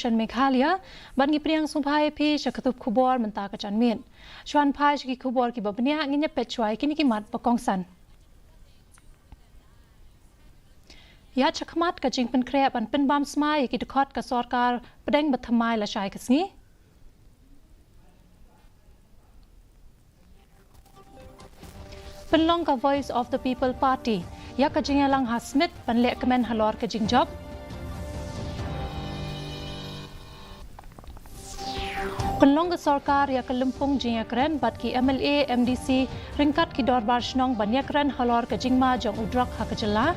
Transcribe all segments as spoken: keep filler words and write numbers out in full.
Meghalaya, bad ngi pdiang sngewbha ïa phi sha ka tnat khubor mynta ka janmiet. Shuwa ban phai sha ki khubor kiba bniah, ngin ïa peit shuwa ïa kine ki mat ba kongsan. Ïaid shakhmat, ka jingpynkhreh ban pynbam smai ïa ki dkhot ka sorkar pdeng ba thymmai lashai ka sngi. Pynlong ka Voice of the People Party ïa ka jingïalang ha Smit ban lehkmen halor ka jingjop. Pynlong ka sorkar ïa ka lympung jingïakren bad ki M L A, M D C ryngkat ki dorbar shnong ban ïakren halor ka jingma jong u drok ha ka jylla.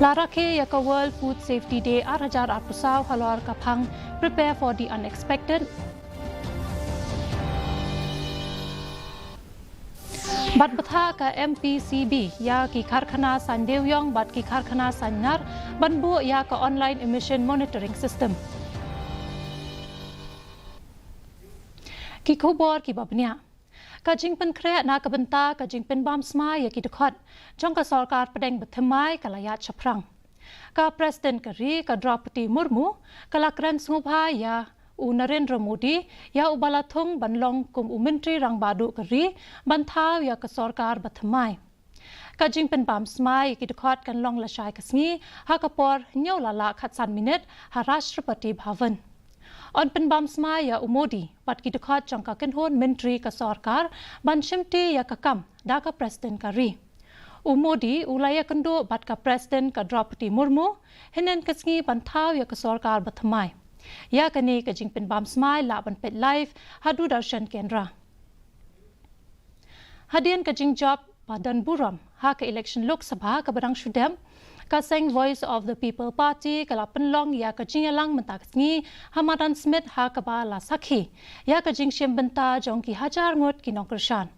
La rakhe ïa ka World Food Safety Day ar hajar arphew saw halor ka phang Prepare for the Unexpected. Bad bthah ka M P C B ïa ki karkhana saiñ dewïong bad ki karkhana saiñ nar ban buh ïa ka Online Emission Monitoring System. Ki khubor kiba bniah. Ka jingpynkhreh na ka bynta ka jingpynbam smai ïa ki dkhot jong ka sorkar pdeng ba thymmai ka la ïaid shaphrang. Ka President ka ri, ka Droupadi Murmu, ka la kren sngewbha ïa u Narendra Modi, ïa uba la thung ban long kum u Myntri Rangbah Duh ka ri, ban thaw ïa ka sorkar ba thymmai. Ka jingpynbam smai ïa ki dkhot kan long lashai ka sngi ha ka por hynñiew la lah khatsan minit ha Rashtrapati Bhavan. Yn pynbam smai ïa u Modi bad ki dkhot jong ka kynhun myntri ka sorkar ban shimti ïa ka kam da ka President ka ri. U Modi u la ïakynduh bad ka President ka Droupadi Murmu hynnin ka sngi ban thaw ïa ka sorkar ba thymmai. Ïa kane ka jingpynbam smai lah ban peit live ha Doordarshan Kendra. Hadien ka jingjop ba don burom ha ka election Lok Sabha kaba dang shu dep, ka seng Voice of the People Party ka la pynlong ïa ka jingïalang mynta ka sngi ha madan Smit, ha kaba la sakhi ïa ka jingshim bynta jong ki hajar ngut ki nongkyrshan.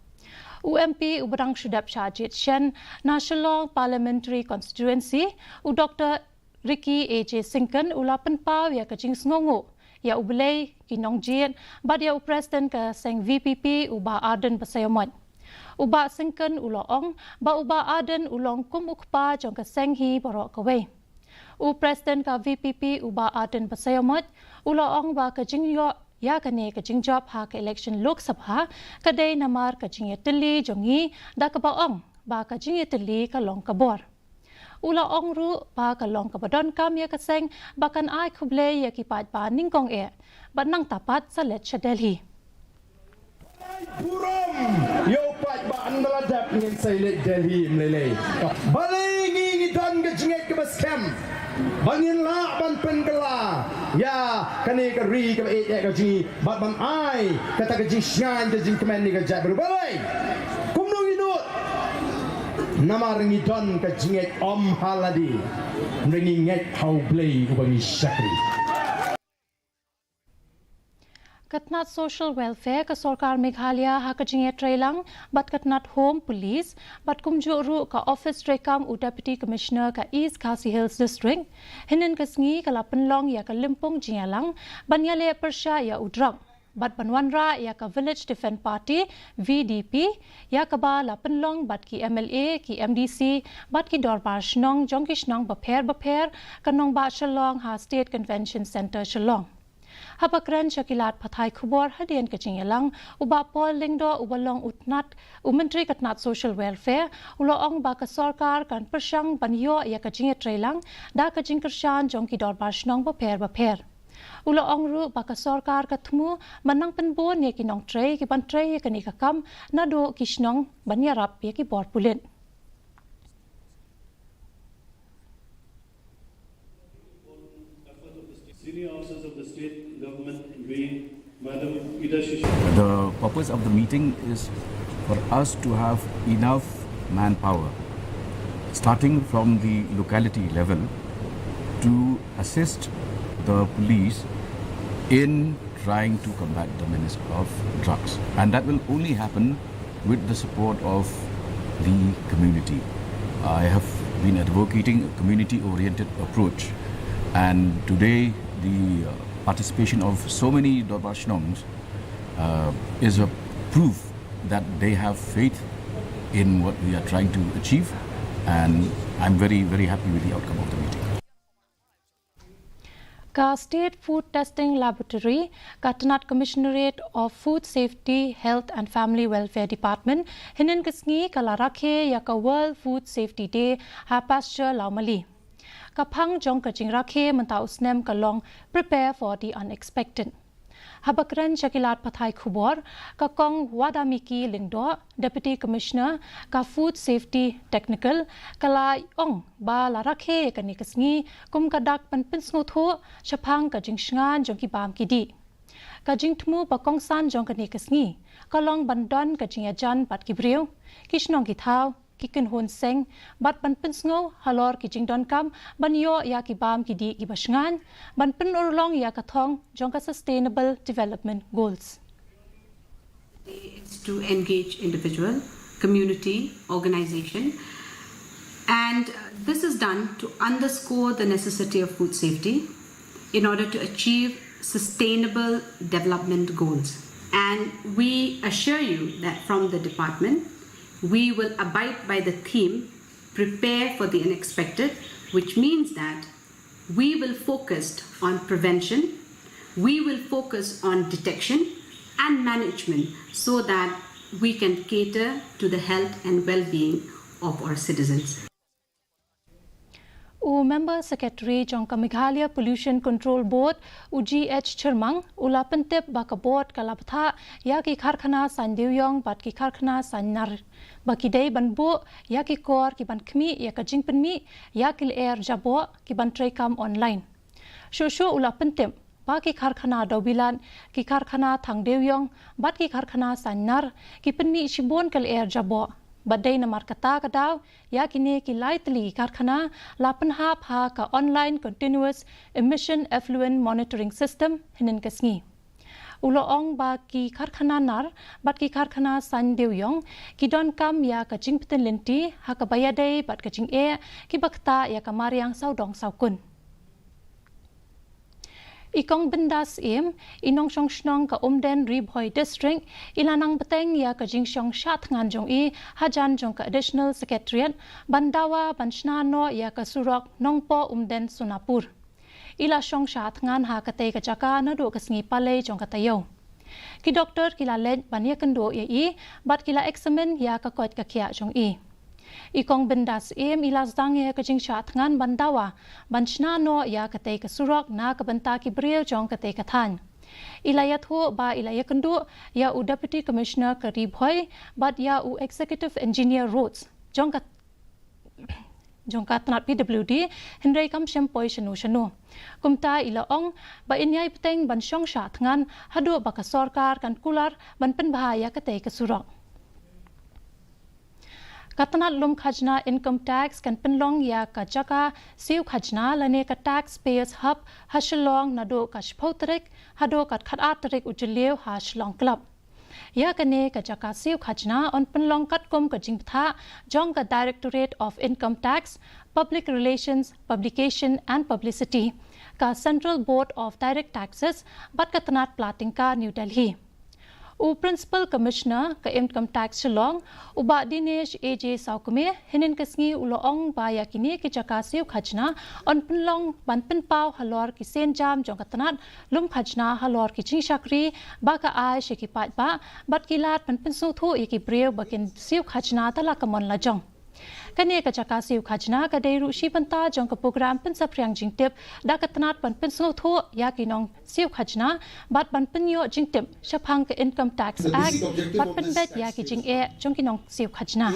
U M P uba dang shu dep shah jied shen na Shillong Parliamentary Constituency, u Doktor Ricky A J Syngkon, u la pynpaw ïa ka jingsngewnguh ïa U Blei, ki nongjied bad ïa u President ka seng V P P, u Bah Ardent Basaiawmoit. U Bah Syngkon u la ong ba u Bah Ardent u long kum u kpa jong ka seng hi baroh kawei. U President ka V P P, u Bah Ardent Basaiawmoit, u la ong ba ka jingïoh ïa kane ka jingjop ha ka election Lok Sabha ka dei namar ka jingïatylli jong ngi, da kaba ong ba ka jingïatylli ka long ka bor. U la ong ruh ba ka long kaba donkam ïa ka seng ba kan ai khublei ïa ki paidbah nyngkong eh bad nangta pat sa leit sha Delhi. Burom ïa u paidbah, ynda la dep ngin sa ïaleit Delhi ym lei lei. Balei ngi, ngi don ka jingngeit kaba skhem ba ngin lah ban pynkylla ïa kane ka ri kaba ïeit eh ka jong ngi bad ban ai kata ka jingshngaiñ ka jingkmen ïa ka jaitbynriew? Balei? Kumno ngi nud? Namar ngi don ka jingngeit ym ha lade, hynrei ngi ngeit ha U Blei uba ngi shakri. Ka tnat Social Welfare ka sorkar Meghalaya ha ka jingïatreilang bad ka tnat Home, Police bad kumjuh ruh ka office treikam u Deputy Commissioner ka East Khasi Hills District hynnin ka sngi ka la pynlong ïa ka lympung jingïalang ban ïaleh pyrshah ïa u drok bad ban wanrah ïa ka Village Defence Party, V D P, ïa kaba la pynlong bad ki M L A, ki M D C bad ki dorbar shnong jong ki shnong bapher bapher ka nongbah Shillong ha State Convention Centre Shillong. Haba kren sha ki lad pathai khubor hadien ka jingïalang, u Bah Paul Lyngdoh uba long u tnat, u Myntri ka tnat Social Welfare, u la ong ba ka sorkar kan pyrshang ban ïoh ïa ka jingïatreilang da ka jingkyrshan jong ki dorbar shnong bapher bapher. U la ong ruh ba ka sorkar ka thmu ban nang pynbun ïa ki nongtrei kiban trei ïa kane ka kam naduh ki shnong ban ïarap ïa ki bor pulit. Senior officers of the state government doing, Madam Ida Shisha. The purpose of the meeting is for us to have enough manpower, starting from the locality level, to assist the police in trying to combat the menace of drugs. And that will only happen with the support of the community. I have been advocating a community-oriented approach, and today the, uh, participation of so many Dorbar Shnongs, uh, is a proof that they have faith in what we are trying to achieve, and I'm very, very happy with the outcome of the meeting. Ka State Food Testing Laboratory, ka tnat Commissionerate of Food Safety, Health and Family Welfare Department, hynnin ka sngi ka la rakhe ïa ka World Food Safety Day ha Pasteur Lawmali. Ka phang jong ka jingrakhe mynta u snem ka long Prepare for the Unexpected. Haba kren sha ki lad pathai khubor, ka Kong Wadamiki Lyngdoh, Deputy Commissioner ka Food Safety Technical, ka la ong ba la rakhe ïa kane ka sngi kum ka dak ban pynsngewthuh shaphang ka jingshngaiñ jong ki bam ki dih. Ka jingthmu ba kongsan jong kane ka sngi ka long ban don ka jingïajan bad ki briew, ki shnong ki thaw, ki kynhun seng, bad ban pynsngew halor ki jingdonkam ban ïoh ïa ki bam ki dih kiba shngaiñ, ban pynurlong ïa ka thong jong ka Sustainable Development Goals. Is to engage individual, community, organization, and, uh, this is done to underscore the necessity of food safety in order to achieve sustainable development goals. And we assure you that from the department, we will abide by the theme, "Prepare for the unexpected," which means that we will focus on prevention, we will focus on detection and management so that we can cater to the health and well-being of our citizens. U Member Secretary jong ka Meghalaya Pollution Control Board, u G H Chyrmang, u la pyntip ba ka board ka la bthah ïa ki karkhana saiñ dewïong bad ki karkhana saiñ nar ba ki dei ban buh ïa ki kor ki ban khmih ïa ka jingpynmih ïa ki lyer jaboh ki ban treikam online. Shuh shuh u la pyntip ba ki karkhana dewbilat, ki karkhana thang dewïong bad ki karkhana saiñ nar ki pynmih shibun ka lyer jaboh. Bad dei namar kata ka daw ïa kine ki lai tylli ki karkhana la pynhap ha ka Online Continuous Emission Effluent Monitoring System hynnin ka sngi. U la ong ba ki karkhana nar bad ki karkhana saiñ dewïong ki donkam ïa ka jingpyntip lynti ha kaba ïadei bad ka jingeh kiba ktah ïa ka mariang sawdong sawkun. I Kong Bindas Syiem, i nongshong shnong ka Umden Ri Bhoi District, i la nang bteng ïa ka jingshong shah thngan jong i hajan jong ka Additional Secretariat ban dawa ban shna noh ïa ka surok Nongpoh Umden Sonapur. I la shong shah thngan ha katei ka jaka naduh ka sngi Palei jong ka taïew. Ki doktor ki la leit ban ïakynduh ïa i bad ki la eksamin ïa ka koit ka khiah jong i. I Kong Bindas Syiem i la sdang ïa ka jingshah thngan ban dawa ban shna noh ïa katei ka surok na ka bynta ki briew jong katei ka thaiñ. I la ïathuh ba i la ïakynduh ïa u Deputy Commissioner ka Ri Bhoi bad ïa u Executive Engineer Roads jong ka jong ka tnat P W D, hynrei kam shym poi shano shano. Kumta i la ong ba in ïai bteng ban shong shah thngan haduh ba ka sorkar kan kular ban pynbha ïa katei ka surok. Ka tnat lum khajna Income Tax kan pynlong ïa ka jaka siew khajna lane ka Taxpayers Hub ha Shillong naduh ka shiphew tarik haduh ka khatar tarik u Jylliew ha Shillong Club. Ïa kane ka jaka siew khajna yn pynlong katkum ka jingbthah jong ka Directorate of Income Tax, Public Relations, Publication and Publicity, ka Central Board of Direct Taxes bad ka tnat pla tyngka New Delhi. U Principal Commissioner ka Income Tax Shillong, u Bah Dinesh A J Sawkmie, hynnin ka sngi u la ong ba ïa kine ki jaka siew khajna yn pynlong ban pynpaw halor ki sienjam jong ka tnat lum khajna halor ki jingshakri ba ka ai sha ki paidbah bad ki lad ban pynsngewthuh ïa ki briew ba kin siew khajna da la ka mon la jong. Kane ka jaka siew khajna ka dei ruh shi bynta jong ka program pynsaphriang jingtip da ka tnat ban pynsngewthuh ïa ki nongsiew khajna bad ban pynïoh jingtip shaphang ka Income Tax Act bad pynbeit ïa ki jingeh jong ki nongsiew khajna.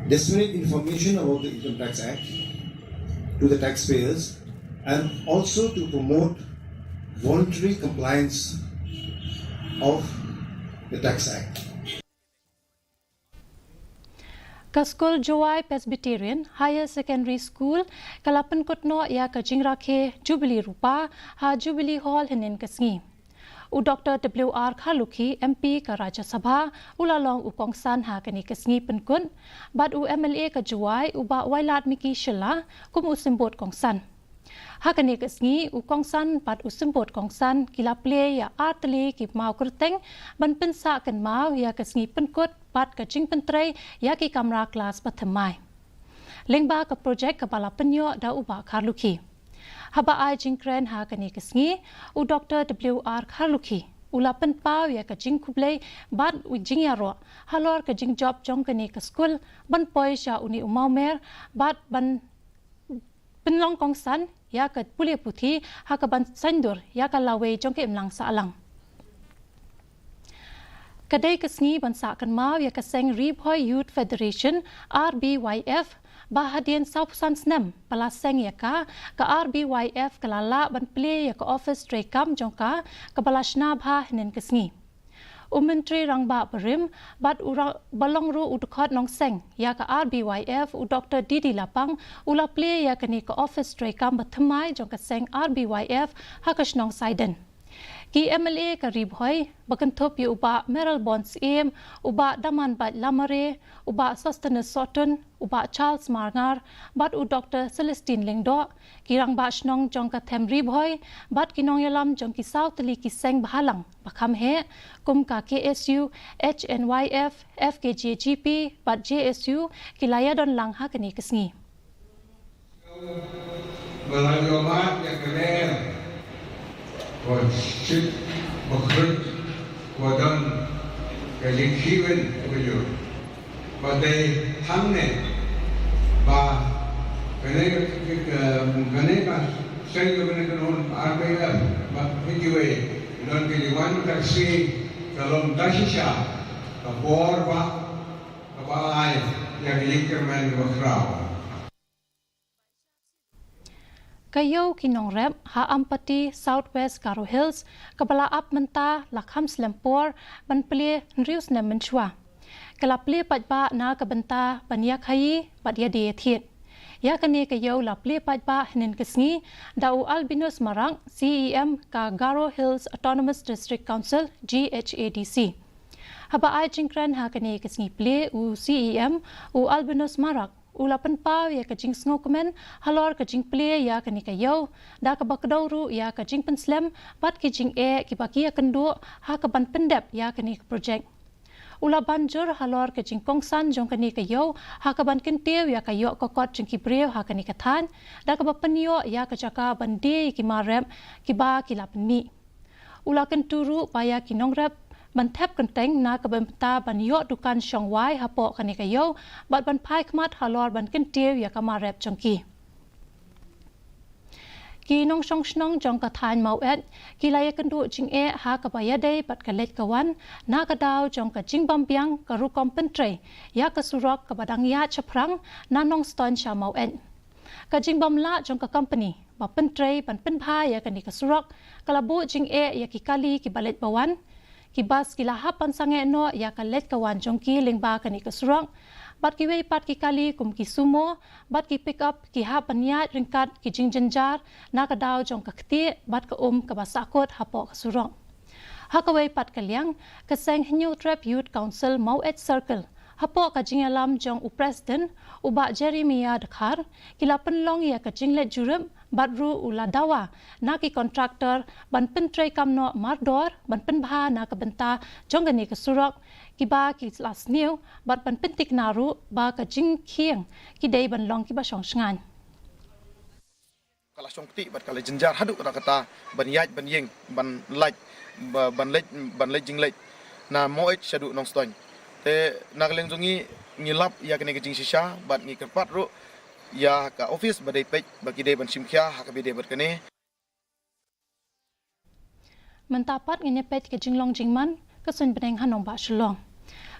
Disseminate information about the Income Tax Act to the taxpayers and also to promote voluntary compliance of the Tax Act. Ka skul Jowai Presbyterian Higher Secondary School ka la pynkut noh ïa ka jingrakhe Jubilee Rupa ha Jubilee Hall hynnin ka sngi. U Doctor W R Kharlukhi, M P ka Rajya Sabha, u la long u kongsan ha kane ka sngi pynkut, bad u M L A ka Jowai, u Bah Wailadmiki Shylla, kum u symbud kongsan. Ha kane ka sngi, u kongsan bad u symbud kongsan ki la plie ïa ar tylli ki maw kyrteng ban pynsah kynmaw ïa ka sngi pynkut bad ka jingpyntrei ïa ki kamra klas ba thymmai. Lyngba ka projek kaba la pynïoh da u Bah Kharlukhi. Haba ai jingkren ha kane ka sngi, u Doktor W R Kharlukhi u la pynpaw ïa ka jingkhublei bad u jingïaroh halor ka jingjop jong kane ka skul ban poi sha une u mawmer bad ban pynlong kongsan ïa ka pule puthi ha kaban saiñdur ïa ka lawei jong ka imlang sahlang. Ka dei ka sngi ban sah kynmaw ïa ka seng Ri Bhoi Youth Federation, R B Y F, ba hadien sawphew san snem ba la seng ïa ka, ka R B Y F ka la lah ban plie ïa ka office treikam jong ka, kaba la shna bha hynnin ka sngi. U Myntri Rangbah barim bad u ra-, ba long ruh u dkhot nongseng ïa ka R B Y F, u Doktor D D Lapang, u la plie ïa kane ka office treikam ba thymmai jong ka seng R B Y F ha ka shnong Saiden. Ki M L A ka Ri Bhoi, ba kynthup ïa u Bah Mayralborn Syiem, u Bah Damanbait Lamare, u Bah Sosthenes Sohtun, u Bah Charles Marngar bad u Doktor Celestine Lyngdoh, ki rangbah shnong jong ka them Ri Bhoi bad ki nongïalam jong ki saw tylli ki seng bhalang ba kham heh, kum ka K S U, H N Y F, F K J G P bad J S U, ki la ïadon lang ha kane ka sngi. Ba la ïoh mad ïa ka lyer ba shit ba khruit, ba don ka jingkhih win ba ïoh. Ba dei hangne ba kane ka, ka, kane ka seng, kane ka non R B F, ba phi kiwei, don ka jingwan ka sngi, ka long da shisha ka bor ba, kaba ai ïa ka jingkyrmen ba khraw. Ka ïew ki nongrep ha Ampati, South West Garo Hills, kaba la ap mynta la kham slem por ban plie hynriew snem mynshuwa, ka la plie paidbah na ka bynta ban ïa khaïi bad ïa die thied. Ïa kane ka ïew la plie paidbah hynnin ka sngi da u Albinus Marak, C E M ka Garo Hills Autonomous District Council, G H A D C. Haba ai jingkren ha kane ka sngi plie, u C E M, u Albinus Marak, u la pynpaw ïa ka jingsngewkmen halor ka jingplie ïa kane ka ïew, da kaba kdew ruh ïa ka jingpynslem bad ki jingeh kiba ki ïakynduh ha kaban pyndep ïa kane ka projek. U la ban jur halor ka jingkongsan jong kane ka ïew ha kaban kyntiew ïa ka ïoh ka kot jong ki briew ha kane ka thaiñ, da kaba pynïoh ïa ka jaka ban die ïa ki mar rep kiba ki la pynmih. U la kyntu ruh ba ïa ki nongrep ban thep kyrteng na ka bynta ban ïoh dukan shong wai hapoh kane ka ïew bad ban phai khmat halor ban kyntiew ïa ka mar rep jong ki. Ki nongshong shnong jong ka thaiñ Maweit ki la ïakynduh jingeh ha kaba ïadei bad ka leit ka wan na ka daw jong ka jingbym biang ka rukom pyntrei ïa ka surok kaba dang ïaid shaphrang na Nongstoiñ sha Maweit. Ka jingbym lah jong ka kompani ba pyntrei ban pynbha ïa kane ka surok ka la buh jingeh ïa ki kali kiba leit ba wan. Ki bas ki la hap ban sangeh noh ïa ka leit ka wan jong ki lyngba kane ka surok, bad kiwei pat ki kali kum ki sumo bad ki pickup ki hap ban ïaid ryngkat ki jingjynjar na ka daw jong ka ktieh bad ka um kaba sahkut hapoh ka surok. Ha kawei pat ka liang, ka seng Hynñiewtrep Youth Council Maweit Circle, hapoh ka jingïalam jong u President, u Bah Jeremiah Dkhar, ki la pynlong ïa ka jingleit jurip bad ruh u la dawa na ki kontraktor ban pyntreikam noh mardor ban pynbha na ka bynta jong kane ka surok, kiba ki la sniew bad ban pyntikna ruh ba ka jingkhieng ki dei ban long kiba shong shngaiñ. Ka la shong ktieh bad ka la jynjar haduh katta katta ban ïaid ban ïeng ban lait, ba, ban leit, ban leit jingleit na Maweit shaduh Nongstoiñ. Te na ka liang jong ngi, ngi lap ïa kane ka jingshisha bad ngi kyrpad ruh ïa ka office ba dei peit ba ki dei ban shim khia ha kaba ïadei bad kane. Mynta pat ngin ïa peit ka jinglong jingman ka suiñ bneng ha nongbah Shillong.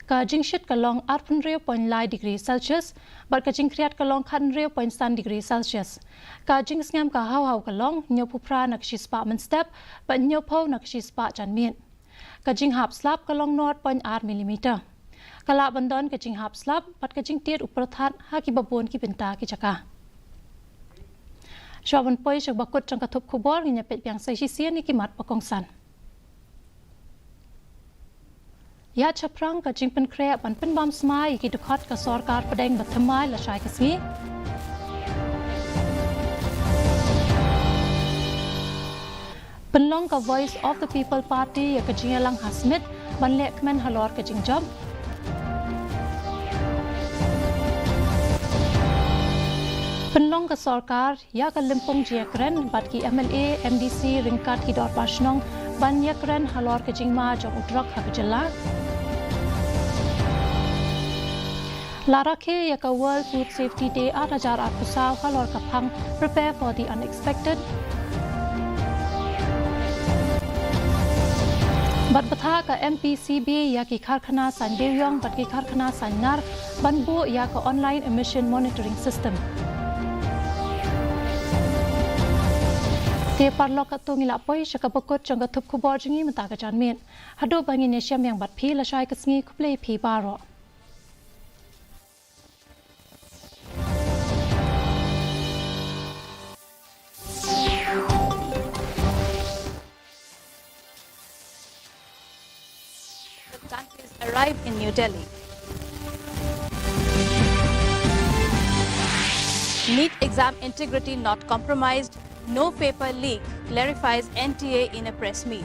Ka jingshit ka long arphew hynriew point lai degree Celsius bad ka jingkhriat ka long khathynriew point san degree Celsius. Ka jingsngem ka hawhaw ka long hynñiewphew phra na ka shispah mynstep bad hynñiewphew na ka shispah janmiet. Ka jinghap slap ka long nought point ar millimeter. Ka lah ban don ka jinghap slap bad ka jingtied u pyrthat ha kiba bun ki bynta ki jaka. Shuwa ban poi sha kaba kut jong ka thup khubor, ngin ïa peit biang sa shisien ïa ki mat ba kongsan. Ïa shaphrang ka jingpynkhreh ban pynbam smai ïa ki dkhot ka sorkar pdeng ba thymmai lashai ka sngi. Pynlong ka Voice of the People Party ïa ka jingïalang ha Smit ban lehkmen halor ka jingjop. Pynlong ka sorkar ïa ka lympung jingïakren bad ki M L A, M D C ryngkat ki dorbar shnong ban ïakren halor ka jingma jong u drok ha ka jylla. La rakhe ïa ka World Food Safety Day ar hajar arphew saw halor ka phang Prepare for the Unexpected. Bad bthah ka M P C B ïa ki karkhana saiñ dewiong bad ki karkhana saiñ nar ban buh ïa ka Online Emission Monitoring System. Te paralok, katto ngi la poi sha kaba kut jong ka thup khubor jong ngi mynta ka janmiet. Haduh ba ngin ïashem biang bad phi lashai ka sngi, khublei phi baroh. Representatives arrive in New Delhi. NEET exam integrity not compromised, no paper leak, clarifies N T A in a press meet.